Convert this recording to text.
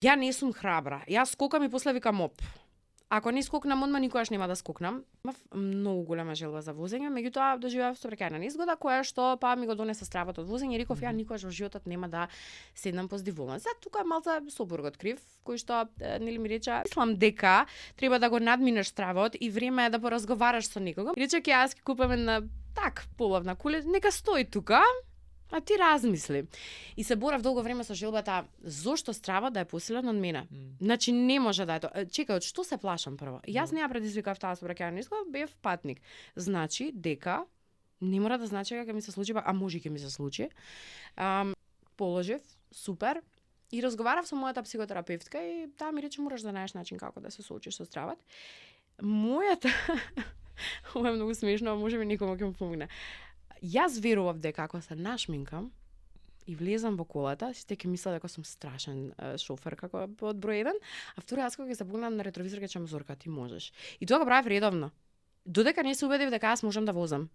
Ја не сум храбра. Јас скокам и после викам оп. Ако не скокнам одма, никогаш нема да скокнам. Имав многу голема желба за возење, меѓутоа доживеав сообраќајна незгода која што па ми го донесе стравот од возење и реков ја никогаш во животот нема да седнам позади волан. Сега тука малце сопругот крив, кој што нели ми рече, мислам дека треба да го надминеш стравот и време е да поразговараш со некого. И рече ќе јас ќе купам една так половна куле, нека стои тука. А ти размисли. И се борав долго време со желбата зошто стравот да е посилен од мене. Значи не може да е тоа. Чекај, од што се плашам прво? Јас не ја предизвикав таа сообраќајна несгода, бев патник. Значи дека не мора да значи дека ќе ми се случи, а може и ќе ми се случи. Положив, супер. И разговарав со мојата психотерапевтка и таа ми рече мораш да најдеш начин како да се соочиш со стравот. Мојата ова е многу смешно, можеби некому ќе му помогне. Јас верував дека ако се нашминкам и влезам во колата, сите ќе мислат дека сум страшен шофер како од број 1, а второ јас кога ќе се погледам на ретровизор ќе речам Зорка, ти можеш. И тоа го правев редовно. Додека не се убедив дека јас можам да возам.